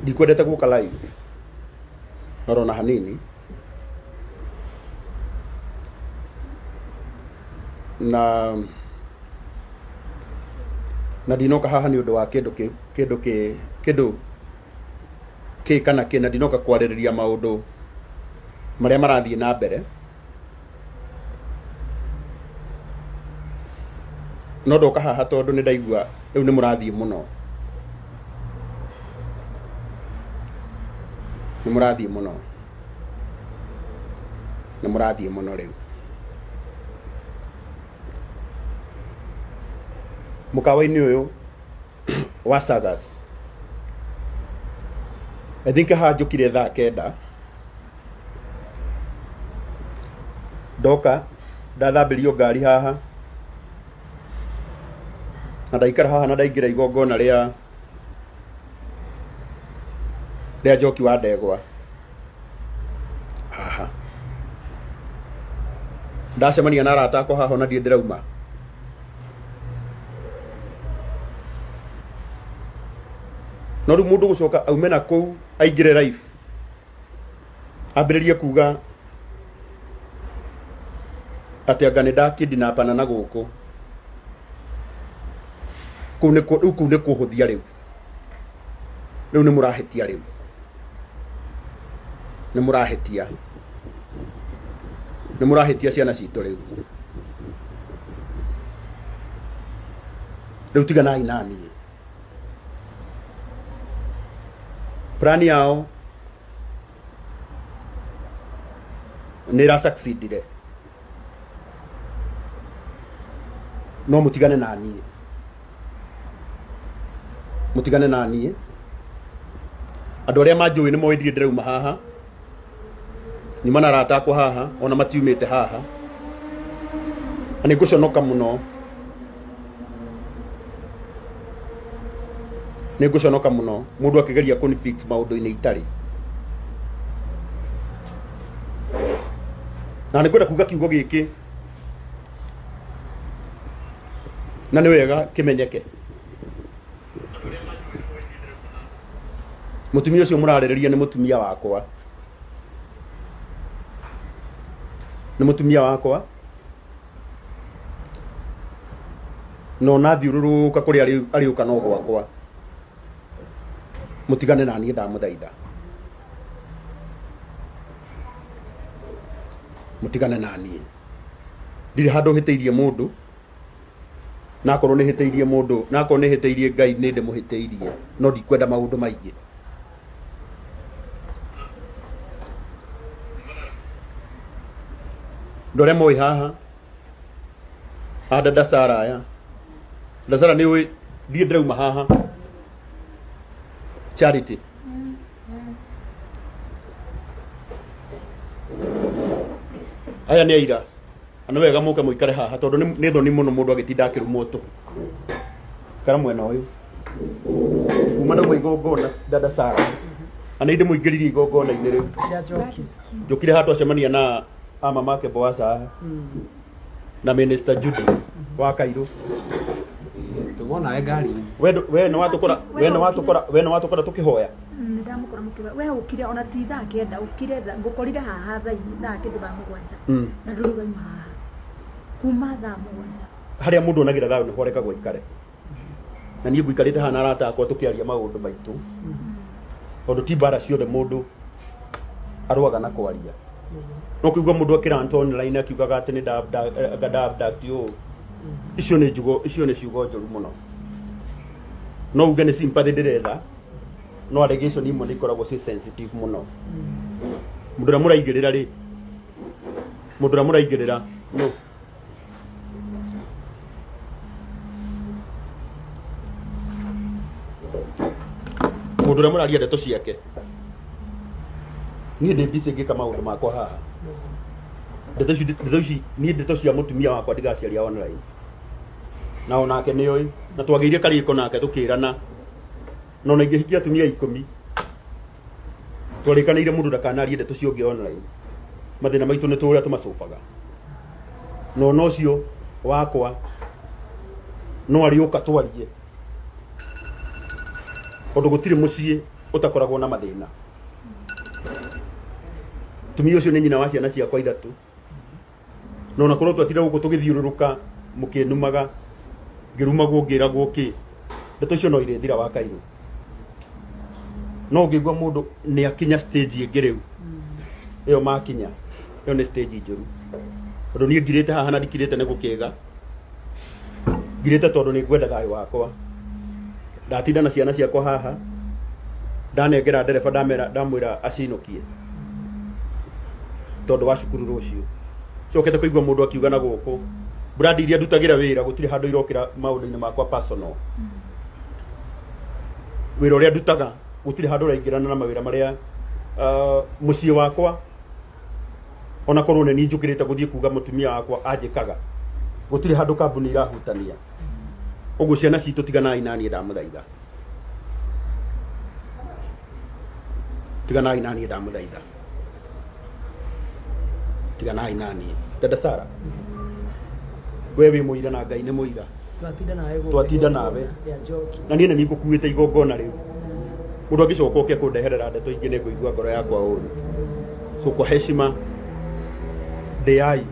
Ndikwendete gũka live norona hanini na na ndinoka haha nĩ ũndũ wa kĩndũ kĩ kĩndũ kĩ kĩndũ kĩ kana kĩ na ndinoka kwarĩrĩria maũndũ marĩa marathiĩ na mbere. No ndoka haha tondũ nĩ ndaigua rĩu nĩ mũrathiĩ mũno, nĩ mũrathiĩ mũno, nĩ mũrathiĩ mũno rĩu. Mũkawa-inĩ ũyũ wa Sagas, I think haha njũkire thaa 9. Ndoka ndathambĩrio ngari haha na ndaikara haha na ndaingĩra igongona rĩa rĩa Njoki wa Ndegwa haha. Ndacemania na arata akwa haha ona ndirĩ ndĩrauma. No rĩu mũndũ gũcoka aume na kũu aingĩre live ambĩrĩrie kuga atĩ anga nĩ ndakidnapana na gũkũ kũu nĩ rĩu kũu nĩ kũhũthia rĩu rĩu nĩ mũrahĩtia rĩu nĩ mũrahĩtia nĩ mũrahĩtia ciana citũ rĩu rĩu tiganai naniĩ plan yao nĩ ĩra succeedire no mũtigane na niĩ mũtigane na niĩ andũ arĩa manjũĩ nĩ moĩ ndirĩ ndĩrauma haha nyuma na arata akwa haha ona matiumĩte haha na nĩ ngũconoka mũno nĩ ngũconoka mũno mũndũ akĩgeria kũni fix maũndũ-inĩ itarĩ na nĩ ngwenda kuga kiugo gĩkĩ na nĩ wega kĩmenyeke mũtumia ũcio mũrarĩrĩria nĩ mũtumia wakwa nĩ mũtumia wakwa na ona thiũrũrũka kũrĩa arĩũka no gwakwa mũtigane na niĩ ndamũthaitha mũtigane na niĩ ndirĩ handũ hĩtĩirie mũndũ na akorwo nĩ hĩtĩirie mũndũ na akorwo nĩ hĩtĩirie Ngai nĩ ndĩmũhĩtĩirie no ndikwenda maũndũ maingĩ Andũ arĩa moĩ haha a dada Sara aya dada Sara nĩ ũĩ ndiĩ ndĩrauma haha Charity aya nĩ aira na nĩ wega mũke mũikare haha tondũ nĩ nĩ thoni mũno mũndũ agĩtinda akĩrumwo tũhũ ikara mwena ũyũ kuma nauma igongona dada Sara na nĩ ndĩmũingĩririe igongona-inĩ rĩu Rĩa njoki. njũkire haha twacemania na a mamake Boaza haha na Minister Judy wa Kairũ Tugwo nawe ngari. we ndũ- we nĩ watũkora we nĩ watũkora we nĩ watũkora tũkĩhoya Nĩ ndamũkora mũkiuga we ũkire ona ti thaa 9 ũkire ngũkorire haha thaa kĩndũ thaa 7 na ndũrĩ ũrauma haha kuma thaa 7. Harĩa mũndũ onagĩra thayũ nĩho arekagwo aikare na niĩ ngũikarĩte haha na arata akwa tũkĩaria maũndũ maitũ tondũ ti mbara ciothe mũndũ arũaga na kwaria no kũigua mũndũ akĩranta online akiugaga atĩ nĩ anga nda abduct ũũ icio nĩ njugo icio nĩ ciugo njũru mũno no uge nĩ sympathy ndĩretha no allegation imwe nĩ ikoragwo ciĩ sensitive mũno mũndũ ũrĩa mũraigĩrĩra rĩ mũndũ ũrĩa mũraigĩrĩra no Mũndũ ũrĩa mũraria ndeto ciake niĩ ndĩ busy ngĩka maũndũ makwa haha ndeto ici ndeto ici niĩ ndeto cia mũtumia wakwa ndigaciaria online na onake nĩ oĩ na twagĩire karĩko nake tũkĩrana na ona ingĩhikia atumia 10 twarĩkanĩire mũndũ ndakanarie ndeto cia ũngĩ online mathĩna maitũ nĩ tũrĩa tũmacobaga na ona ũcio wakwa no arĩũka twarie. Tondũ gũtirĩ mũciĩ ũtakoragwo na mathĩna. Mũtumia ũcio nĩ nyina wa ciana ciakwa ithatũ. Na ona korwo twatinda gũkũ tũgĩthiũrũrũka mũkĩnumaga, ngĩrumagwo ngĩragwo kĩ, ndeto icio no irĩthira wa kairũ. No ũngĩigua mũndũ nĩ akinya stage ĩngĩ rĩu, ĩyo makinya, ĩyo nĩ stage njũru. Tondũ niĩ ngirĩte haha na ndikirĩte nĩ gũkĩga, ngirĩte tondũ nĩ ngwenda thayũ wakwa. Ndatinda na ciana ciakwa haha, ndanengera ndereba ndamera ndamwĩra acinũkie tondũ wa cukuru rũciũ. Cokete kũigua mũndũ akiuga na gũkũ, brand iria ndutagĩra wĩra gũtirĩ handũ irokĩra maũndũ-inĩ makwa personal. Wĩra ũrĩa ndutaga gũtirĩ handũ ũraingĩrana na mawĩra marĩa mũciĩ wakwa ona korwo nĩ niĩ njũkĩrĩte gũthiĩ kuga mũtumia wakwa anjĩkaga, gũtirĩ handũ kambuni irahutania. Ũguo ciana citũ tiganai na niĩ ndamũthaitha, tiganai na niĩ ndamũthaitha, tiganai na niĩ. Dada Sara, we wĩ mũira na Ngai nĩ mũira. Twatinda nawe gũkũ. Twatinda nawe. Rĩa njoki. Na niĩ nĩ niĩ ngũkuĩte igongona rĩu. Mũndũ angĩcoka oke kũndeherera ndeto ingĩ nĩ ngũigua ngoro yakwa ũru. So kwa heshima ndĩai,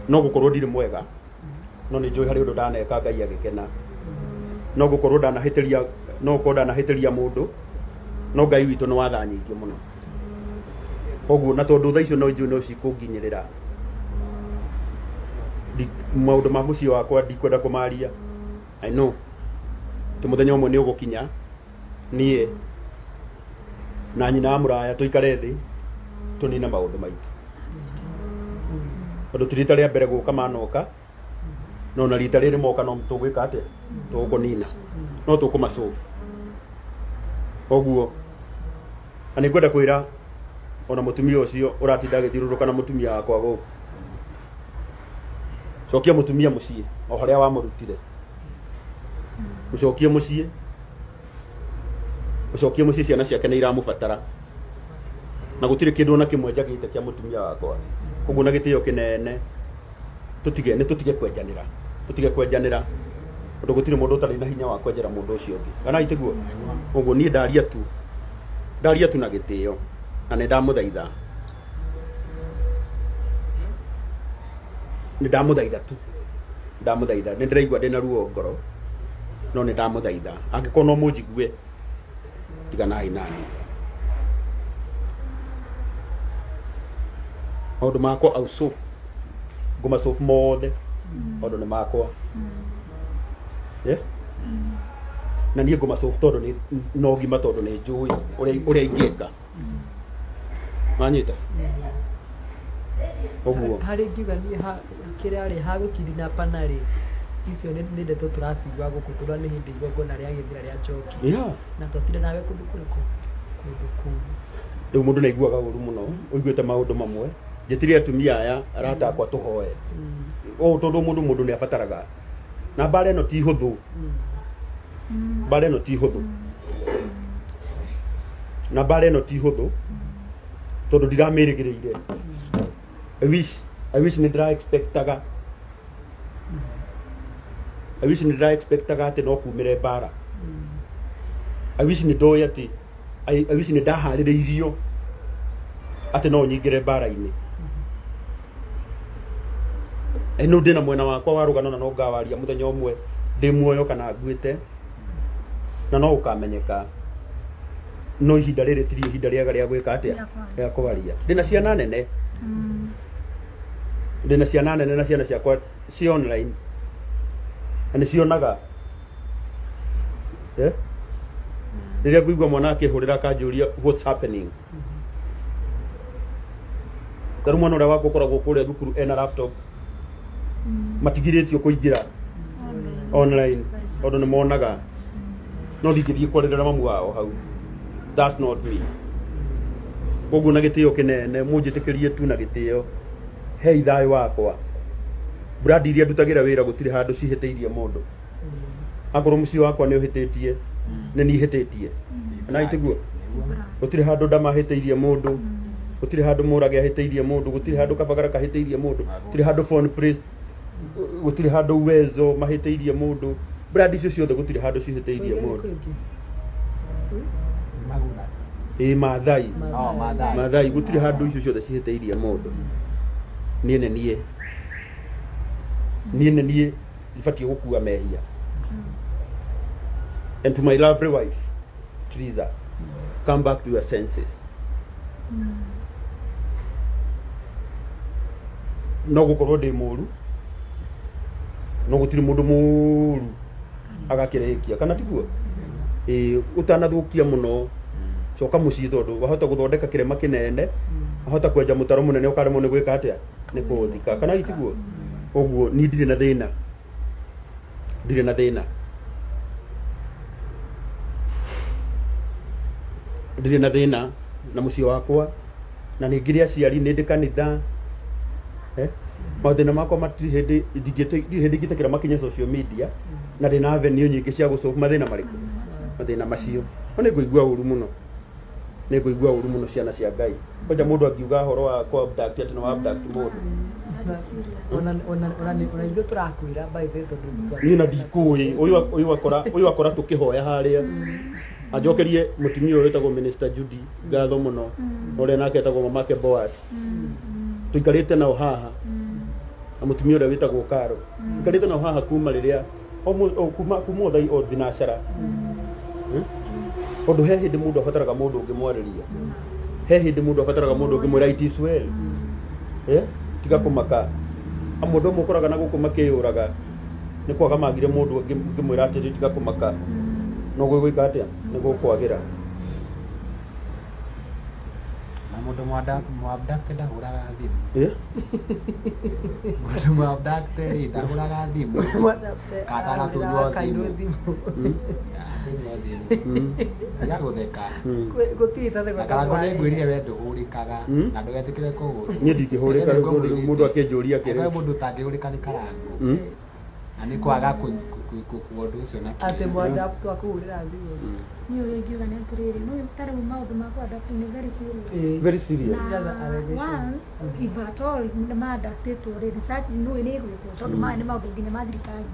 no gũkorwo ndirĩ mwega, no nĩ njũĩ harĩ ũndũ ndaneka Ngai agĩkena. No gũkorwo ndanahĩtĩria, no gũkorwo ndanahĩtĩria mũndũ, no Ngai witũ nĩ wa tha nyingĩ mũno. Koguo na tondũ tha icio no njũĩ no cikũnginyĩrĩra, maũndũ ma mũciĩ wakwa ndikwenda kũmaria. I know atĩ mũthenya ũmwe nĩ ũgũkinya niĩ na nyina wa mũraya tũikare thĩ tũnine maũndũ maitũ, tondũ ti rita rĩa mbere gũka manoka, no na rita rĩrĩ moka no tũgwĩka atĩa, tũgũkũnina, no tũkũmasolve. Koguo na nĩ ngwenda kwĩra ona mũtumia ũcio ũratinda agĩthiũrũrũka na mũtumia wakwa gũkũ, cokia mũtumia mũciĩ o harĩa wamũrutire, mũcokie mũciĩ, mũcokie mũciĩ, ciana ciake nĩ iramũbatara, na gũtirĩ kĩndũ ona kĩmwe njagĩte kĩa mũtumia wakwa. Koguo na gĩtĩo kĩnene, tũtige nĩ tũtige kwenjanĩra, tũtige kwenjanĩra, tondũ gũtirĩ mũndũ ũtarĩ na hinya wa kwenjera mũndũ ũcio ũngĩ, kana itiguo? Ũguo niĩ ndaria tu, ndaria tu na gĩtĩo, na nĩ ndamũthaitha, nĩ ndamũthaitha tu, ndamũthaitha, nĩ ndĩraigua ndĩna ruo ngoro, no nĩ ndamũthaitha, angĩkorwo no mũnjigue, tiganai nani. Maũndũ makwa ausof ngũmasof mothe, tondũ nĩ makwa. Yeah? Na niĩ ngũmasof tondũ nĩ no ngima, tondũ nĩ njũĩ ũrĩa ingĩka. Manyita ũguo. Harĩ ngiuga niĩ kĩrĩa rĩ ha gũkidnapana rĩ, icio nĩ ndeto tũracigua gũkũ tondũ nĩ hĩndĩ igongona rĩa gĩthira rĩa njoki. Na twatinda nawe kũndũ kũrĩkũ? Kũndũ kũu. Rĩu mũndũ nĩ aiguaga ũru mũno ũiguĩte maũndũ mamwe. Njĩtire atumia aya arata akwa tũhoe ũũ, tondũ mũndũ nĩ abataraga, na mbara ĩno ti hũthũ, mbara ĩno ti hũthũ, na mbara ĩno ti hũthũ tondũ ndiramĩrĩgĩrĩire. I wish nĩ ndĩra expectaga, I wish nĩ ndĩra expectaga atĩ no kumĩre mbara. I wish nĩ ndoĩ atĩ I wish nĩ ndaharĩrĩirio atĩ no nyingĩre mbara-inĩ ĩno. Ndĩna mwena wakwa wa rũgano na no ngawaria mũthenya ũmwe ndĩ muoyo kana nguĩte, na no ũkamenyeka, no ihinda rĩrĩ tiri ihinda rĩega rĩa gwĩka atĩa, rĩa kwaria. Ndĩna ciana nene, ndĩna ciana nene, na ciana ciakwa ci online na nĩ cionaga. Eh? Rĩrĩa ngũigua mwana akĩhũrĩra akanjũria what's happening, tarĩu mwana ũrĩa wakwa ũkoragwo kũrĩa thukuru ena laptop, matigirĩtio kũingĩra online tondũ nĩ monaga no ndingĩthiĩ kwarĩrĩra mamu wao hau. That's not me. Koguo na gĩtĩo kĩnene, mũnjĩtĩkĩrie tu na gĩtĩo, hei thayũ wakwa. Brand iria ndutagĩra wĩra gũtirĩ handũ cihĩtĩirie mũndũ. Akorwo mũciĩ wakwa nĩ ũhĩtĩtie, nĩ niĩ hĩtĩtie na itiguo. Gũtirĩ handũ ndamahĩtĩirie mũndũ, gũtirĩ handũ mũrage ahĩtĩirie mũndũ, gũtirĩ handũ kabagara kahĩtĩirie mũndũ, gũtirĩ handũ phone place, gũtirĩ handũ uwezo mahĩtĩirie mũndũ. Brand icio ciothe gũtirĩ handũ cihĩtĩirie mũndũ. Magunas. Ĩ Maathai. Oh, Maathai. Maathai gũtirĩ handũ icio ciothe cihĩtĩirie mũndũ. Niĩ nĩ niĩ. Niĩ nĩ niĩ ibatiĩ gũkua mehia. And to my lovely wife, Teresa, come back to your senses. No gũkorwo ndĩ mũru, no gũtirĩ mũndũ mũru agakĩrĩkia, kana tiguo? Ĩĩ, ũtanathũkia mũno coka mũciĩ tondũ wahota gũthondeka kĩrema kĩnene, wahota kwenja mũtaro mũnene ũkaremwo nĩ gwĩka atĩa, nĩ kũũthika, kana tiguo? Ũguo niĩ ndirĩ na thĩna, ndirĩ na thĩna, ndirĩ na thĩna na mũciĩ wakwa, na nĩ ngĩrĩ aciari, nĩ ndĩ kanitha, eh? Mathĩna makwa matirĩ hĩndĩ ndirĩ hĩndĩ ingĩtĩkĩra makinye social media, na ndĩna avenue nyingĩ cia gũsolve mathĩna marĩkũ, mathĩna macio. No nĩ ngũigua ũru mũno, nĩ ngũigua ũru mũno, ciana cia Ngai. Kwanja mũndũ angiuga ũhoro wa kũ abduct, atĩ nĩ wa abduct mũndũ. That is serious. Ona ithuĩ tũrakwĩra by the way tondũ Niĩ na ndikũĩ ũyũ akora tũkĩhoya harĩa anjokerie mũtumia ũyũ wĩtagwo Minister Judy ngatho mũno, ũrĩa nake etagwo mamake Boaz, tũikarĩte nao haha, na mũtumia ũrĩa wĩtagwo Karo, tũikarĩte nao haha kuma rĩrĩa o kuma o thai o thinacara. Tondũ he hĩndĩ mũndũ abataraga mũndũ ũngĩmwarĩria, he hĩndĩ mũndũ abataraga mũndũ ũngĩmwĩra it is well, eh? Tiga kũmaka. Amwe andũ amwe ũkoraga na gũkũ makĩyũraga nĩ kwaga magire mũndũ ũngĩmwĩra atĩrĩ, tiga kũmaka, no gwĩka atĩa, nĩ gũkwagĩra. Na mũndũ mwabducted ndahũraga thimũ. Eh? Mũndũ mwabducted rĩ ndahũraga thimũ. Katana tunywo Kairwo thimũ. Thimũ. Tunywo thimũ. Tiga gũtheka. Gũtirĩ ta Na Karangũ nĩ ngwĩrire we ndũhũrĩkaga na ndũgetĩkĩre kũhũrwo. Niĩ ndingĩhũrĩka rĩu mũndũ akĩnjũria Angĩkorwo kĩrĩ. Mũndũ ũtangĩhũrĩka nĩ Karangũ. Na nĩ kwaga kũkua ũndũ ũcio na Atĩ kĩeha. mwadapt akũhũrĩra thimũ. Niĩ ũrĩa ingiuga nĩ atĩrĩrĩ, no ta rĩu maũndũ ma kũ-abduct nĩ very serious. Very serious. Na These are the allegations. Once if at all nĩ ma-abductĩtwo rĩ, research nĩ nĩ ĩgwĩkwo tondũ maya nĩ maũndũ nginya ma thirikari.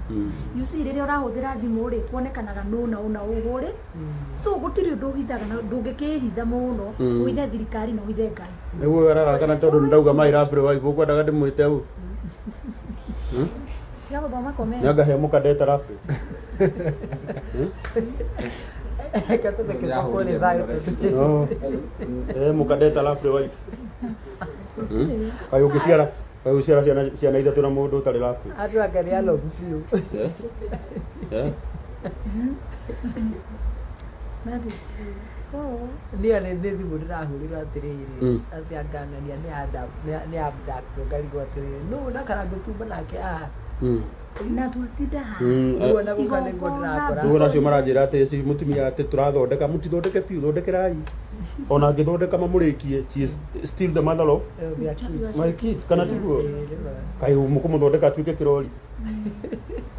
You see, rĩrĩa ũrahũthĩra thimũ rĩ, kuonekanaga nũ na ũ na ũ rĩ, so gũtirĩ ũndũ ũhithaga na ndũngĩkĩhitha mũno, ũhithe thirikari na ũhithe Ngai. Nĩguo ararakana tondũ nĩndauga my lovely wife, ũkwendaga ndĩmwĩte ũ? Tiga gũthoma comment. Nĩangahe mũkandeta lovely. Reke tũtheke cokwo nĩ thayũ. No. Eh, mũkandeta lovely wife. Kaĩ ũngĩciara, kaĩ ũciara ciana ithatũ na mũndũ ũtarĩ lovely. Andũ anga nĩ anogu biũ. Eh? Eh? That is true. So Niĩ nĩ thimũ ndĩrahũrĩrwo atĩrĩrĩ, atĩ angang'ania nĩ abduct, ngarigwo atĩrĩrĩ, nũ na Karangũ tumba nake haha. Na twatinda haha. Nĩguo na gũka nĩguo ndĩrakora. Rĩu onacio maranjĩra atĩ ci mũtumia atĩ tũrathondeka, mũtithondeke biũ, thondekerai. Ona angĩthondeka mamũrĩkie, she is still the mother of Their kids. my kids, kana tiguo? Ĩĩ, nĩma. Kaĩ mũkũmũthondeka atuĩke kĩrori?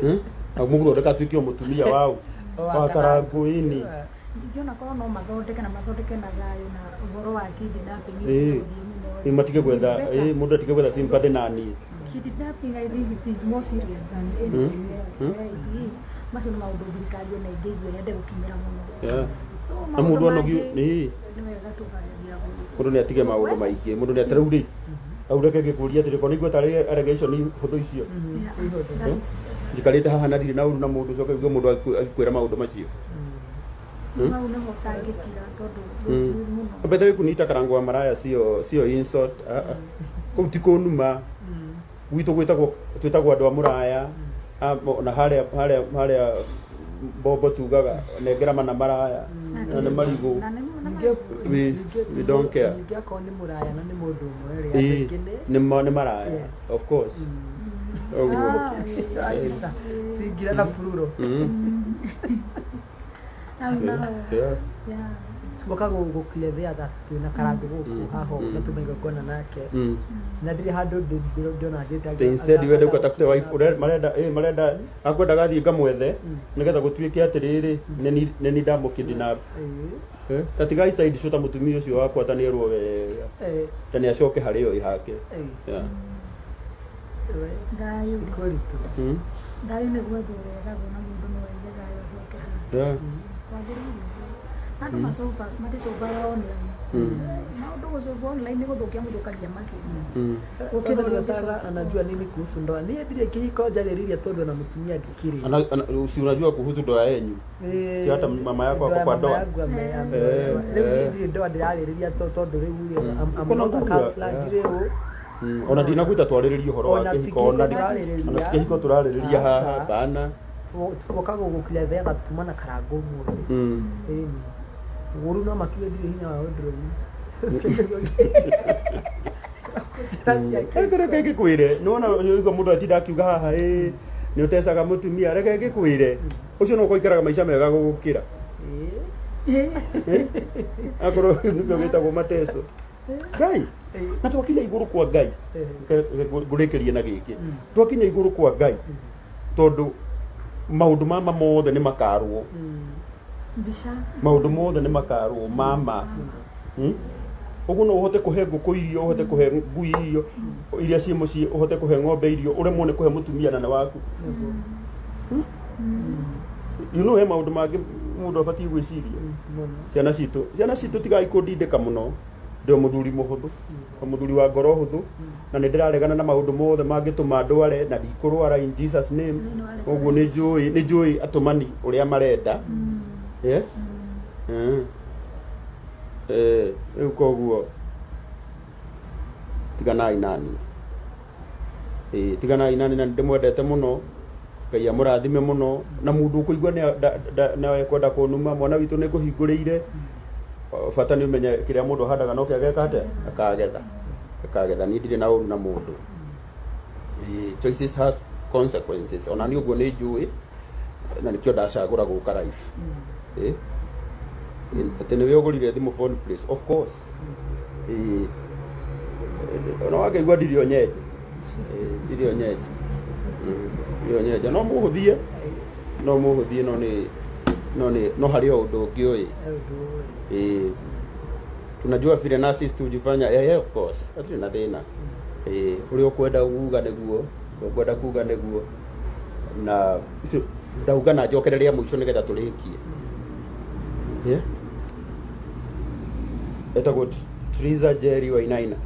Hmm? Na mũgũthondeka atuĩke o mũtumia wau wa Karangũ-inĩ. Ningĩ ona korwo no mathondeke na mathondeke na thayũ na ũhoro wa kidnapping ĩtige gũthiĩ mũno. Ĩĩ, matige gwetha, It's better. ĩĩ, mũndũ atige gwetha sympathy na niĩ. Kidnapping, I think it is more serious than anything else. Yeah, it is. Macio nĩ maũndũ thirikari ona ĩngĩigua yende gũkinyĩra mũno. So Na mũndũ maũndũ anogio mangĩ nĩ nĩ wega tũkageria mũndũ nĩ atige maũndũ maingĩ, mũndũ nĩ rĩu rĩ rĩu reke ngĩkũria atĩrĩ, ko nĩ tarĩ allegation hũthũ icio? Yeah, that is Njikarĩte haha na ndirĩ na ũru na mũndũ, ũcoke ũigue mũndũ agĩkwĩra maũndũ macio. Hau nĩho ũtangĩkira tondũ nĩ mũno. By the way, kuniita Karangũ wa maraya sio insult. Ah, ah. Kũu ti kũnuma. Gwitũ gwĩtagwo, twĩtagwo andũ a mũraya. Ah, na harĩa mbombo tugaga nengera mana maraya na nĩ marigũ. Na nĩ na We don't care. Ningĩ akorwo nĩ mũraya na nĩ mũndũ ũmwe rĩ, andũ aingĩ nĩ nĩ maraya. Yes. Of course. Ũguo. Ah, ĩĩ. Singular na plural. Hau naho. Yeah. Tuoka gũ clear that twĩna Karangũ gũkũ haha ũguo na tuma igongona nake, na ndirĩ handũ ndĩrona thiĩte. Te instead wende ukatafute wife ũrĩa marenda, marenda akwendaga thiĩ ngamwethe nĩgetha gũtuĩke atĩrĩrĩ nĩ ndamũkidnap. Eh, ta tigai side show ta mũtumia ũcio wakwa, ta nĩerwo wega ta nĩ acoke harĩ yo ĩhake. Yeah. Thayũ. Kũritũ. Thayũ nĩ gwethwo wethagwo na mũndũ no Yeah. Kwagĩrĩire ũguo. Andũ macoba maticobaga online. Maũndũ gũcoba online nĩ gũthũkia mũthũkagia makĩria. Gũkĩra ũrĩa Sasa ũngĩcoba. anajua nini kuhusu ndoa. Niĩ ndirĩ kĩhiko njarĩrĩria tondũ na mũtumia ndikĩrĩ. Si unajua kuhusu ndoa yenyu? Eh, Si hata mama yako ndoa ako ya kwa mama ndoa? yangu ameolewa. Rĩu niĩ ndirĩ ndoa ndĩrarĩrĩria tondũ rĩu rĩ, I'm Uko na not a nguvu counselor, ya- ndirĩ ũ. Ona ndinakwĩta twarĩrĩrie ũhoro wa Ona ti kĩhiko, kĩhiko ona tũrarĩrĩria. ona ti kĩhiko tũrarĩrĩria haha Aca. bana. Tuoka gũgũkiria thetha tuma na karangũ ũmũthĩ. Ĩni. Ũru no makiuge ndirĩ hinya wa wardrobe. Reke reke ngĩkwĩre, nĩwona ũigua mũndũ atinda akiuga haha ĩ nĩ ũtecaga mũtumia, reke ngĩkwĩre ũcio no ũikaraga maica mega gũgũkĩra. Akorwo nĩkĩo gĩtagwo mateco. Ngai na twakinya igũrũ kwa Ngai, ngũrĩkĩrie na gĩkĩ, twakinya igũrũ kwa Ngai tondũ maũndũ mama mothe nĩ makarwo, Mbica. maũndũ mothe nĩ makarwo mama. Ũguo no ũhote kũhe ngũkũ irio, ũhote kũhe ngui irio iria ciĩ mũciĩ, ũhote kũhe ng'ombe irio, ũremwo nĩ kũhe mũtumia na nĩ waku. You know he maũndũ mangĩ mũndũ abatiĩ gwĩciria. Ciana citũ, ciana citũ tigai kũndindĩka mũno, ndĩ o mũthuri mũhũthũ, o mũthuri wa ngoro hũthũ, na nĩ ndĩraregana na maũndũ mothe mangĩtũma ndware na ndikũrwara in Jesus name. Ũguo nĩ njũĩ, nĩ njũĩ atũmani ũrĩa marenda. Yeah? Rĩu koguo tiganai nani. Tiganai nani na ndĩmwendete mũno. Ngai amũrathime mũno na mũndũ ũkũigua nĩ ekwenda kũnuma mwana witũ nĩ ngũhingũrĩire. Bata nĩ ũmenye kĩrĩa mũndũ ahandaga no kĩo ageka atĩa, akagetha, akagetha. Niĩ ndirĩ na ũru na mũndũ. Choices has consequences. Ona niĩ ũguo nĩ njũĩ na nĩkĩo ndacagũra gũka life. Atĩ nĩwe ũgũrire thimũ phone place, of course. Ona wangeigua ndirĩ o nyenje. Ndirĩ o nyenje. Ndirĩ o nyenje. No mũhũthie, no mũhũthie, no nĩ no nĩ no harĩ o ũndũ ũngĩ ũĩ. Tunajua vile narcissist hujifanya. Yeah, yeah, of course, hatirĩ na thĩna. Ũrĩa ũkwenda kuga nĩguo, ũkwenda kuga nĩguo, na icio ndauga na njokere rĩa mũico nĩgetha tũrĩkie. Yeah? Etagwo Triza Jerry Wainaina.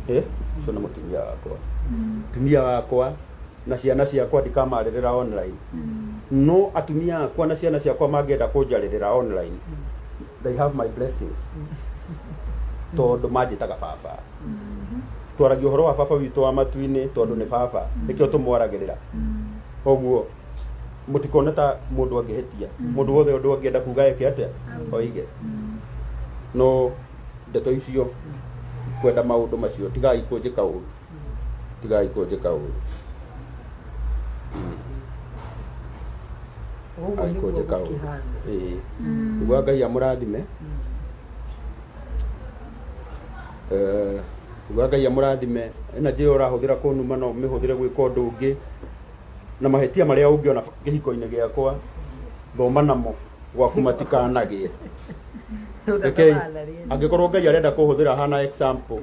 Ũcio nĩ mũtumia wakwa, mũtumia wakwa na ciana ciakwa ndikamarĩrĩra online, no atumia akwa na ciana ciakwa mangĩenda kũnjarĩrĩra online, they have my blessings, tondũ manjĩtaga baba. Twaragia ũhoro wa baba witũ wa matu-inĩ, tondũ nĩ baba nĩkĩo tũmwaragĩrĩra. Koguo mũtikone ta mũndũ angĩhĩtia, mũndũ wothe ũndũ angĩenda kuga eke atĩa oige, no ndeto icio kwenda maũndũ macio, tigai kũnjĩka ũru, tigai kũnjĩka ũru. Ũguo Tigai nĩguo kũnjĩka ũru. gũkĩhana. Ĩĩ, nĩguo Ngai amũrathime. Nĩguo Ngai amũrathime. Energy ĩyo ũrahũthĩra kũnuma no ũmĩhũthĩre gwĩka ũndũ ũngĩ, na mahĩtia marĩa ũngĩona kĩhiko-inĩ gĩakwa, thoma namo gwaku matikanagĩe. Rekei angĩkorwo Ngai arenda kũhũthĩra hana example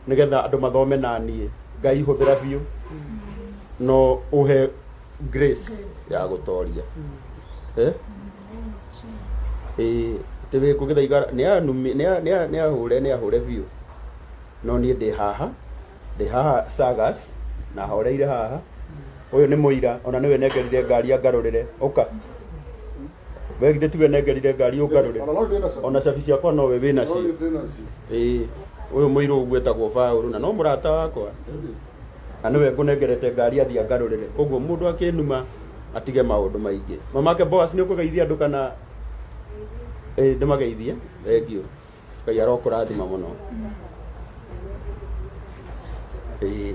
nĩgetha andũ mathome na niĩ, Ngai hũthĩra biũ, no ũhe grace ya gũtoria. Ĩĩ, atĩ wĩ kũ Gĩthaiga nĩ ahũre, nĩ ahũre biũ, no niĩ ndĩ haha, ndĩ haha Sagas na horeire haha. Ũyũ nĩ mũira, ona nĩwe nengerire ngari angarũrĩre. Ũka we, githĩ tiwe nengerire ngari ũngarũrĩre? Ona cabi ciakwa nowe wĩ nacio. Ĩĩ, ũyũ mũirũ ũguo etagwo Paũlũ na no mũrata wakwa, na nĩwe ngũnengerete ngari athiĩ angarũrĩre. Ũguo mũndũ akĩnuma atige maũndũ maingĩ. Mamake Boaz, nĩ ũkũgeithia andũ kana ĩĩ ndĩmageithie? Thengiũ, Ngai arokũrathima mũno. Ĩĩ.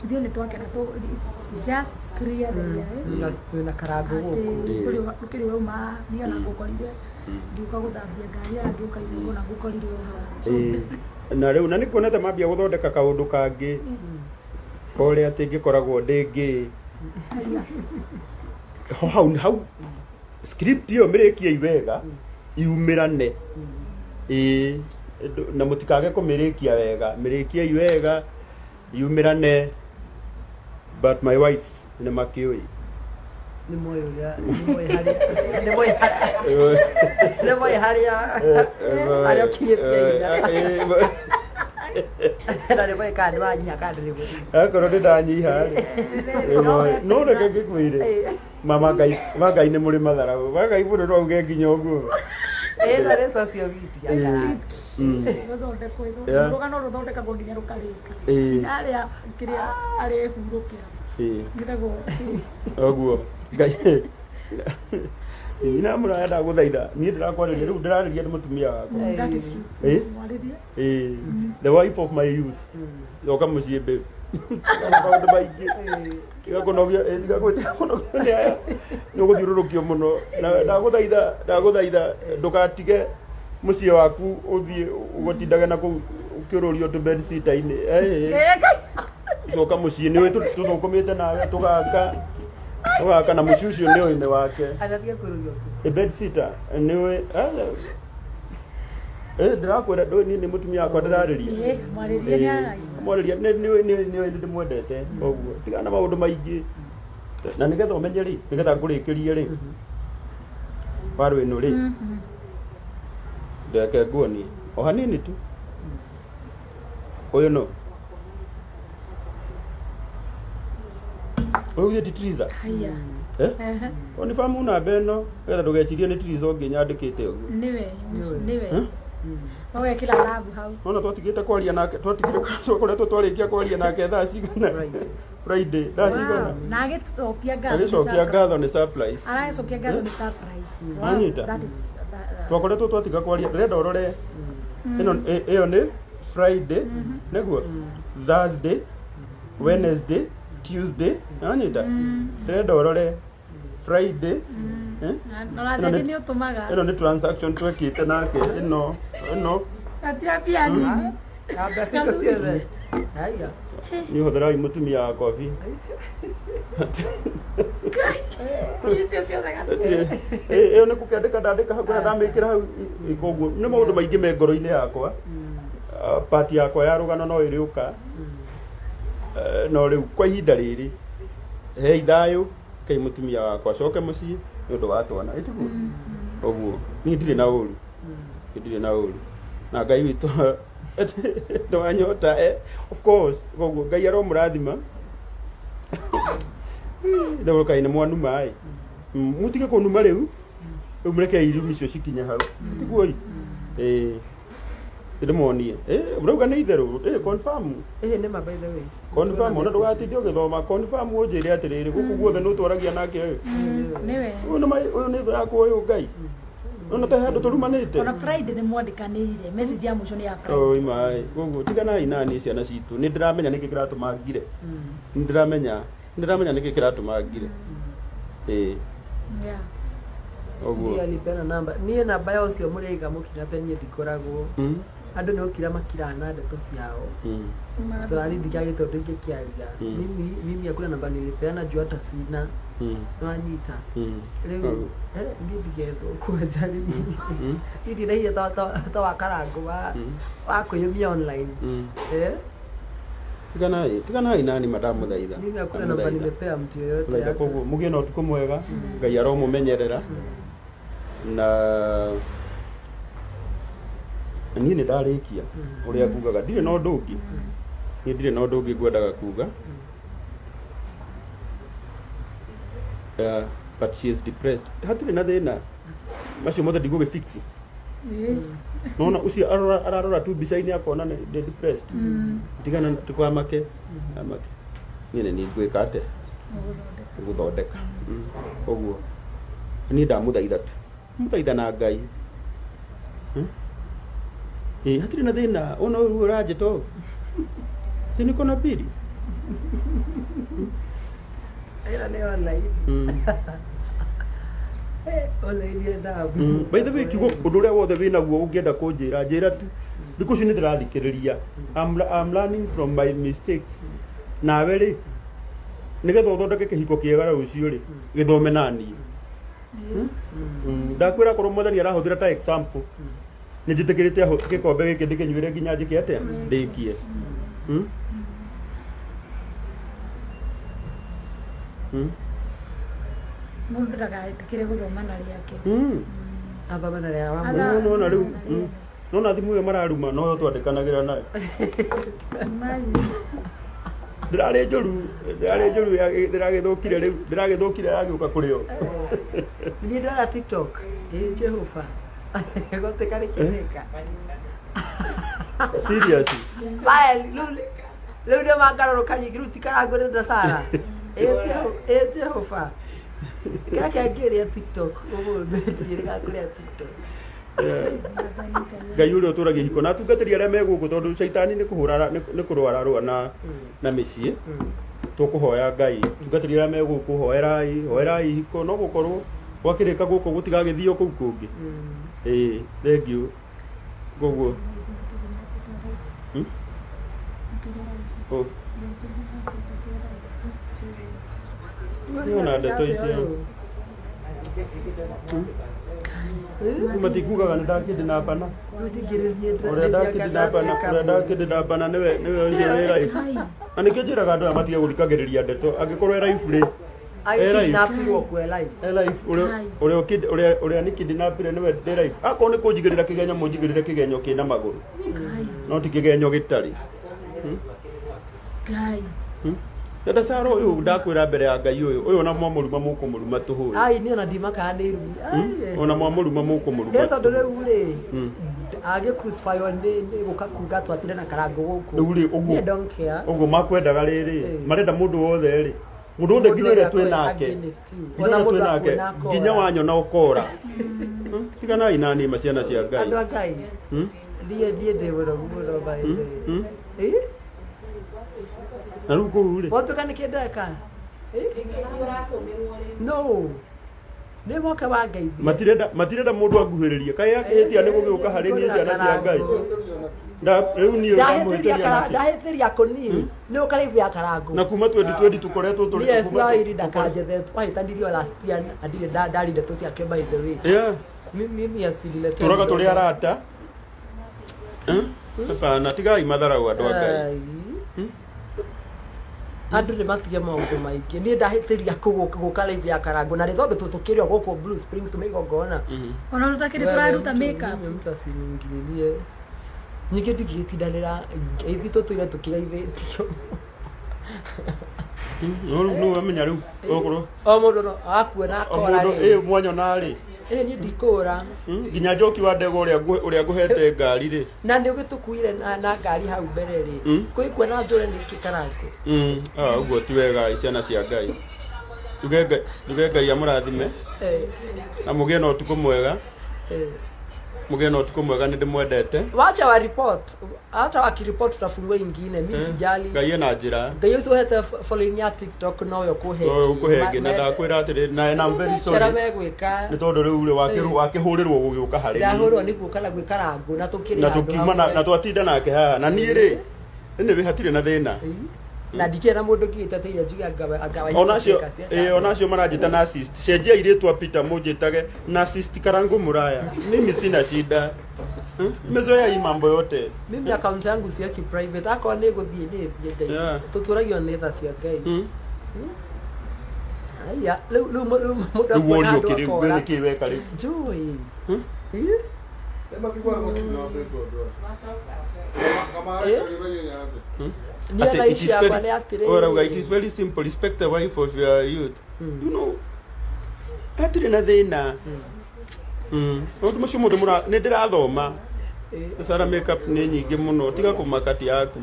Ithuĩ nĩ twakena tũ it's just clear the air, eh? Na twĩna karangũ gũkũ. Atĩ gũkĩrĩ ũrauma niĩ ona ngũkorire ngĩũka gũthambia ngari ya ngĩũka igũrũ na ngũkorire o hau. So, Ĩĩ. Na rĩu na nĩ kuonete mambia gũthondeka kaũndũ kangĩ korĩa atĩ ngĩkoragwo ndĩ ngĩ aria. Ho hau hau script ĩyo mĩrĩkiei wega yumĩrane. Ĩĩ, na mũtikage kũmĩrĩkia wega, mĩrĩkiei wega yumĩrane. But my wives nĩ makĩũĩ. Nĩ moĩ ũrĩa nĩ moĩ harĩa nĩ moĩ harĩa nĩ moĩ harĩa harĩa ũkinyĩtie hinya na nĩ moĩ kana nĩ wanyiha kana ndũrĩ mũnini. Akorwo nĩ ndanyiha rĩ, no reke ngĩkwĩre, mama Ngai, ma Ngai nĩ mũrĩ matharaũ, ma Ngai mũndũ no auge nginya ũguo. Ĩno nĩ social media. Script. Gũthondekwo. Rũgano rũthondekagwo nginya rũkarĩka. Nginya harĩa kĩrĩa arehurũkĩra. Gĩtagwo Ũguo Ngai nyina mũraya ndagũthaitha, niĩ ndĩrakwarĩria rĩu, ndĩrarĩria nĩ mũtumia wakwa. That is true. Mwarĩrie. Ĩĩ, the wife of my youth, coka mũciĩ babe. Kana maũndũ maingĩ, tiga kũnogio, tiga tiga kũnogio nĩ aya, nĩ ũgũthiũrũrũkio mũno. Na ndagũthaitha, ndagũthaitha ndũgatige mũciĩ waku ũthiĩ ũgũtindage na kũu ũkĩũrũrio tũ bed sitter-inĩ. Coka mũciĩ, nĩ ũĩ tũthũkũmĩte nawe tũgaka tũgaka, na mũciĩ ũcio nĩ ũĩ nĩ wake. Agathiĩ kwĩrũrio kũ? Ĩ bed sitter nĩ ũĩ, ndĩrakwĩra ndũĩ niĩ nĩ mũtumia wakwa ndĩrarĩria. Mwarĩrie nĩ araigua. Mwarĩria nĩ nĩ nĩ nĩ nĩ ndĩmwendete, koguo tigana na maũndũ maingĩ, na nĩgetha ũmenye rĩ, nĩgetha ngũrĩkĩrie rĩ, waru ĩno rĩ, ndeke nguonie o hanini tu. Ũyũ no ũyũ githĩ ti Triza? Haya. Eh? Ehe. O nĩ famu namba ĩno nĩgetha ndũgecirie nĩ Triza ũngĩ nyandĩkĩte ũguo. Nĩwe, nĩwe. Eh? Ũgekĩra love hau. Nona twatigĩte kwaria nake, twatigire, twakoretwo twarĩkia kwaria nake thaa cigana? Friday. Friday thaa cigana? Wow. Na agĩcokia ngatho nĩ Agĩcokia ngatho nĩ surprise. surprise. Aragĩcokia ngatho nĩ surprise. Wow, Wanyita? that is that, Twakoretwo twatiga kwaria, ndĩrenda ũrore ĩno, ĩyo nĩ Friday nĩguo, Thursday, Wednesday, Tuesday, wanyita? Ndĩrenda ũrore Friday, eh? Na Ĩno ũrathiĩ nĩ ũtũmaga. Ĩno nĩ transaction twekĩte nake, ĩno ĩno. Na ti mbia nini. Na mbeca icio ciothe. Haiya. Nĩ ũhũthĩrai mũtumia wa kobi. Icio ciothe gatirĩ. Ĩyo nĩ gũkĩandĩka ndandĩka hau, kana ndamĩkĩra hau, koguo nĩ maũndũ maingĩ me ngoro-inĩ yakwa. Part yakwa ya rũgano no ĩrĩũka. No rĩu kwa ihinda rĩrĩ hei thayũ, kei mũtumia wakwa acoke mũciĩ nĩ ũndũ wa twana, ĩtiguo ũguo. Niĩ ndirĩ na ũru, niĩ ndirĩ na ũru na Ngai witũ ndwanyota, of course. Koguo Ngai aromũrathima. Rĩu kaĩ nĩ mwanuma ĩ, mũtige kũnuma rĩu, rĩu mũrekei irumi icio cikinye hau, tiguo ĩ? Ĩĩ, ndĩmonie. Mũrauga nĩ itherũ? Confirm. Ĩĩ nĩ ma, by the way. Confirm, ona ndũgatinde ũgĩthoma, confirm ũnjĩre atĩrĩrĩ, gũkũ guothe nĩ ũtwaragia nake ũyũ. Nĩwe. Ũyũ nĩ ũyũ nĩ thũ yakwa ũyũ Ngai. Ona ta handũ tũrumanĩte. Ona Friday nĩ mwandĩkanĩire. Message ya mũico nĩ ya Friday. Oi mai, koguo tiganai nani ciana citũ. Nĩ ndĩramenya nĩkĩ kĩratũma ngire. Nĩ ndĩramenya, nĩ ndĩramenya nĩkĩ kĩratũma ngire. Ĩĩ, Yeah. ũguo. Ndiye alipeana namba. Niĩ namba ya ũcio mũrĩiga mũkinape niĩ ndikoragwo. Andũ nĩ gũkira makiraga na ndeto ciao. Tũrarindikia tondũ ingĩkĩaria. Mimi hakuna namba nilipeana juu hata sina. Nĩwanyita? Rĩu niĩ ndigethwo kwanja rĩu. Niĩ ndirĩ hinya ta wa Karangũ wa wa kwĩyũmia online. Eh? Tiganai, tiganai nani madamũthaitha. Mimi hakuna namba Ndamũthaitha. nimepea mtu yoyote. Mũthaitha hata. koguo mũgĩe na ũtukũ mwega, Ngai aromũmenyerera. Na niĩ nĩ ndarĩkia ũrĩa ngugaga, ndirĩ na ũndũ ũngĩ, niĩ ndirĩ na ũndũ ũngĩ ngwendaga kuga. But she is depressed, hatirĩ na thĩna, macio mothe ndigũgĩ fix. Nona ũcio arora, ararora tu mbica-inĩ akona nĩ ndĩ depressed. Tigana tukamake amake, niĩ nĩ niĩ ngwĩka atĩa gũthondeka. Koguo niĩ ndamũthaitha tu, mũthaitha na Ngai. Ĩ hatirĩ na thĩna, ona ũyũ ũranjĩta ũũ, si niko na pili. Ĩno nĩ online. Online yendaga By the way, kiugo ũndũ ũrĩa wothe wĩnaguo ũngĩenda kũnjĩra, njĩra tu. Thikũ ici nĩ ndĩrathikĩrĩria. I'm learning from my mistakes. Nawe rĩ, nĩgetha ũthondeke kĩhiko kĩega rũciũ rĩ, gĩthome naniĩ. Ndakwĩra korwo mwathani arahũthĩra ta example, nĩ njĩtĩkĩrĩte gĩkombe gĩkĩ ndĩkĩnyuĩre nginya njĩke atĩa, ndĩkie. Mũndũ ndagaĩtĩkĩre gũthoma na rĩake. Athome na rĩa wa Atha- Nona rĩu na rĩene. nona thimũ ĩyo mararuma noyo twandĩkanagĩra nayo. Imagine. Ndĩrarĩ njũru, ndĩrarĩ njũru, ndĩragĩthũkire rĩu, ndĩragĩthũkire yagĩũka kũrĩ o. Niĩ ndona TikTok. Ĩ Jehova. Gũtĩka nĩ kĩrĩka. Serious. Baya, rĩu nĩ mangarũrũka nyingĩ rĩu ti Karangũ nĩ na Sara. Ĩ Jehova. Kĩrĩa kĩangĩrĩa TikTok ũmũthĩ ndiĩrĩga kũrĩa TikTok. Ngai ũrĩa ũtũragia hiko na atungatĩri arĩa me gũkũ tondũ caitani nĩ kũhũra nĩ kũrũa ararũa na mĩciĩ. Tũkũhoya Ngai tungatĩri arĩa me gũkũ, hoerai, hoerai hiko, no gũkorwo gwakĩrĩka gũkũ gũtigagĩthio kũu kũngĩ. Ĩĩ, thank you. Koguo Oh. Nĩona ndeto icio. Matikugaga nĩ ndakĩndinapana ũrĩa ndakĩndinapana, ũrĩa ndakĩndinapana nĩwe nĩwe ũcio wĩ live. Na nĩkĩo njĩraga andũ aya matige gũthikagĩrĩria ndeto angĩkorwo e live rĩ, e live. Agĩkidnapirwo kwe live. E live, ũrĩa ũrĩa ũrĩa ũrĩa nĩ kidnapire nĩwe ndĩ live. Akorwo nĩ kũnjigĩrĩra kĩgenyo, mũnjigĩrĩre kĩgenyo kĩna magũrũ, no ti kĩgenyo gĩtarĩ. Ngai. Dada Sara ũyũ ndakwĩra mbere ya Ngai, ũyũ ũyũ ona mwamũruma mũkũmũruma tũhũ. Ai, niĩ ona ndimakaga nĩ irumi. Ai. Ona mwamũruma mũkũmũruma. Nĩ tondũ rĩu rĩ, Mm. agĩ crucify nĩ gũka kuga twatire na Karangũ gũkũ. Rĩu rĩ, ũguo Niĩ don't care. Ũguo makwendaga rĩrĩ, marenda mũndũ wothe rĩ, mũndũ wothe, nginya ũrĩa twĩ nake, Against you. nginya Ona ũrĩa twĩ mũndũ nake, akuona akora. nginya wanyona ũkora. Tiganai nani ma ciana cia Ngai. Andũ a Ngai. Niĩ ndĩ mũnogu mũno by the way. Eh? Na rĩu kũu rĩ, Watuĩka nĩ kĩndeka? No. Nĩ moke wangeithie. Matirenda mũndũ anguhĩrĩrie, kaĩ akĩhĩtia nĩ gũgĩũka harĩ niĩ, ciana cia Ngai. Rĩu niĩ Ndahĩtĩria ndamũhĩtĩria kara nakĩ? Ndahĩtĩria kũni. Nĩ ũka live ya Karangũ. Na kuma 2020 tũkoretwo tũrĩ Niĩ Swahili ndakanjethe, twahĩtanirio last year na ndirĩ ndari ndeto ciake by the way. Mimi asiniletee. Tũraga tũrĩ arata. Eh? Hapana, tigai matharau, andũ a Ngai. Ai. Andũ nĩ matige maũndũ maingĩ. Niĩ ndahĩtĩria gũka live ya Karangũ na nĩ tondũ tũkĩrĩ o gũkũ Blue Springs tũmĩigongona. Ona tũtakĩrĩ tũraruta makeup. Mimi mtu asiniingililie. Ningĩ ndingĩgĩtindanĩra ithuĩ tũtũire tũkĩgeithĩtio. No rĩu nĩwe wamenya rĩu okorwo O mũndũ no akuona o akora mũndũ rĩ. ĩ mwanyona rĩ. Ĩ niĩ ndikũra. Nginya njoki wa ndegwa ũrĩa ũrĩa ngũhete ngari rĩ. Na nĩ ũgĩtũkuire na ngari hau mbere rĩ. Kwĩkuona njũre nĩkĩ, Karangũ? Ah, ũguo ti wega, ciana cia Ngai. Njuge Ngai, njuge Ngai amũrathime na mũgĩe na ũtukũ mwega. Mũgĩe na ũtukũ mwega, nĩ ndĩmwendete. Wacha wa report, hata wakiripot tutafungua ingine, mi sijali. Ngai ena njĩra. Ngai ũcio ũhete following ya TikTok nowe ũkũhe. No ũkũhe ĩngĩ, na ndakwĩra atĩrĩ na I'm very kĩra sorry megwĩka. Nĩ tondũ rĩu rĩ wakĩhũrĩrwo gũgĩũka harĩ niĩ. Ndahũrwo nĩ guoka na gwĩka Rangũ na tũkĩrĩ Na handũ tũkiuma na hamwe. na twatinda nake haha na niĩ rĩ nĩ hatirĩ na thĩna. Ĩĩ. Na ndikĩrĩ na mũndũ ngĩteteire njuge anga Onacio, ĩ onacio maranjĩta narcissist, cenjia irĩtwa Peter mũnjĩtage narcissist Karangu Muraya, mimi sina shida. Nimezoea hii mambo yote. Mimi account yangu siaki private, akorwo nĩ gũthiĩ nĩ thiĩ Ngai. Tũtũragio nĩ tha cia Ngai. Aya, rĩu mũndũ Rĩu akuona worio andũ kĩrĩ akora. nĩ kĩ weka rĩu? Njũĩ. Ĩ? Niĩ Ati thaa it ici is yakwa very- nĩ atĩrĩrĩ. Ũrauga it is very simple, respect the wife of your youth. Hatirĩ na thĩna. Maũndũ macio mothe nĩ ndĩrathoma. Sara, makeup nĩ nyingĩ mũno, tiga kũmaka, ti yaku.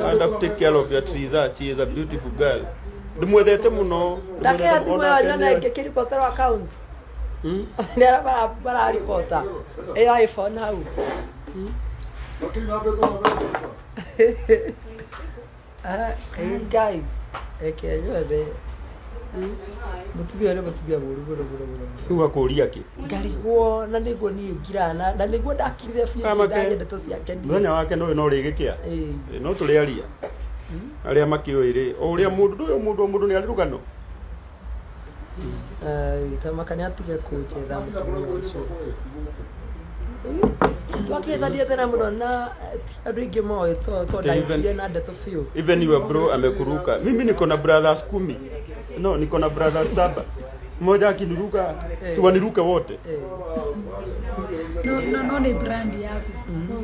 And have take care of your Triza, she is a beautiful girl. Ndĩmwendete mũno. Ndakĩhe thimũ ĩyo Onake nyone ngĩkĩripoterwo account. Nĩ arĩa mararibota ĩyo iPhone hau. Ah, ĩ Ngai reke nyone mũtumia ũyũ nĩ mũtumia mũru mũno mũno mũno mũno. Rĩu akũria kĩ? Ngarigwo na nĩguo niĩ ngiraga na nĩguo ndakirire biũ. Kamake. Ndaria ndeto ciake niĩ. Mũthenya wake no no rĩgĩkĩa. Ĩ. Ĩ, no tũrĩaria arĩa makĩũĩ rĩ, o ũrĩa mũndũ ndũĩ, o mũndũ o mũndũ nĩ arĩ rũgano. Ai, tamaka nĩ atige kũnjetha mũtumia ũcio. Twakĩthania tene mũno na ti andũ aingĩ moĩ to ndagĩkire na ndeto biũ. Even your bro amekuruka. Mimi niko na brothers 10, no, niko na brothers 7. Mmoja akiniruka, si waniruke wote. No no no nĩ brand yaku.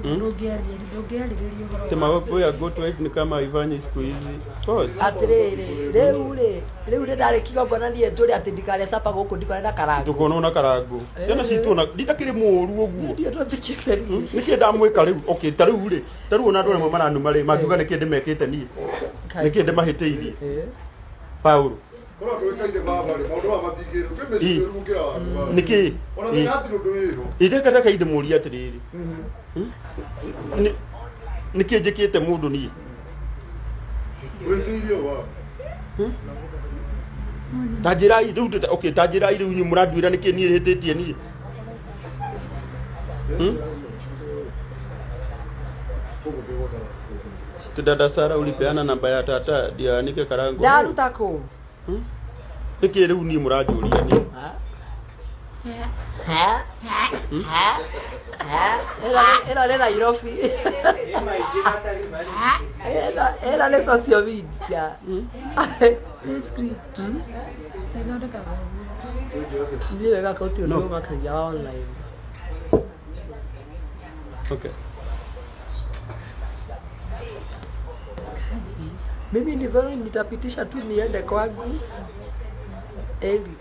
Ndũngĩaria ndũngĩarĩrĩria ũhoro. Tema wewe ya go to wife ni kama haifanyi siku hizi. Of course. Atĩrĩrĩ, rĩu rĩ, rĩu rĩ ndarĩ kigongona niĩ njũre atĩ ndikarĩa capa gũkũ ndikore na karango. Tukona na karango. Ciana citũ na nditakĩrĩ mũũru ũguo. Ndiũ ndũnjĩkĩte niĩ. Nĩkĩ ndamwĩka rĩu? Okay, ta rĩu rĩ, ta rĩu ona andũ arĩa maranuma rĩ, mangiuga nĩkĩ ndĩmekĩte niĩ? Nĩkĩ ndĩmahĩtĩirie? Paulo. Korwo ndũĩkaine baba rĩ, maũndũ maya matingĩrwo. Kwĩ mĩciĩ mĩũru gũkĩra waku baba. Nĩkĩ? Ona thĩna hatirĩ ũndũ wĩho. Itheka reke ndĩmũrie atĩrĩrĩ. Nĩkĩ njĩkĩte mũndũ niĩ? Wĩtĩirio baba. Ta njĩrai rĩu okay, ta njĩrai rĩu inyuĩ mũranduĩra nĩkĩ niĩ hĩtĩtie niĩ? Ti dada Sara ulipeana namba ya tata ndio anike karango. Ndaruta kũ? Nĩkĩ rĩu niĩ mũranjũria niĩ? Ha? Ha? Ha? Ha? Ĩno nĩ Nairobi. Ĩno nĩ social media. Nĩ script. Ĩthondekaga ũguo. Niĩ wega gũtirĩ ũndũ ũmakagia wa online. Okay. Mimi nidhani nitapitisha tu niende kwangu. Eli.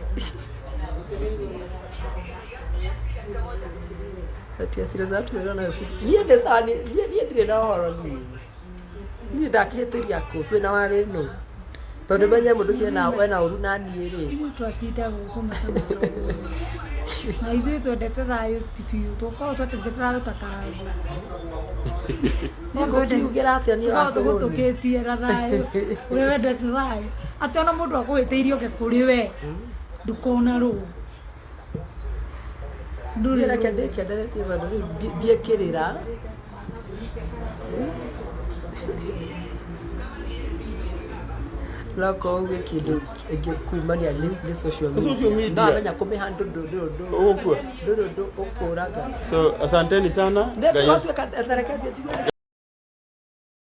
Ati asira za watu wena si. Niĩ ndĩ sawa niĩ niĩ ndirĩ na ũhoro niĩ. Niĩ ndakĩhĩtĩria kũ twĩna warĩ nũ. Tondũ menye mũndũ ũcio ena wena ũru na niĩ rĩ. Ithuĩ twatinda gũkũ matamata ũguo. Na ithuĩ twendete thayũ ti biũ. Tũkoragwo twendete thayũ ta karango. Niĩ ngũkiugĩra atĩa niĩ Tũkoragwo wa cũrũ? tũgũtũkĩtie na thayũ. Ũrĩa wendete thayũ. Atĩ ona mũndũ akũhĩtĩirie oke kũrĩ we. Ndũkona rũũ. Ndũrĩ Niĩ reke rũũ. ndĩkenderetie tondũ rĩu ndiĩkĩrĩra. No korwo uge kĩndũ ĩngĩkumania nĩ social media. Social media. No amenya kũmĩhandle ndũrĩ ũndũ Ũgũkua. ndũrĩ ũndũ ũkũraga. So asanteni sana. Nĩ Ngai twatuĩka tareke njigue.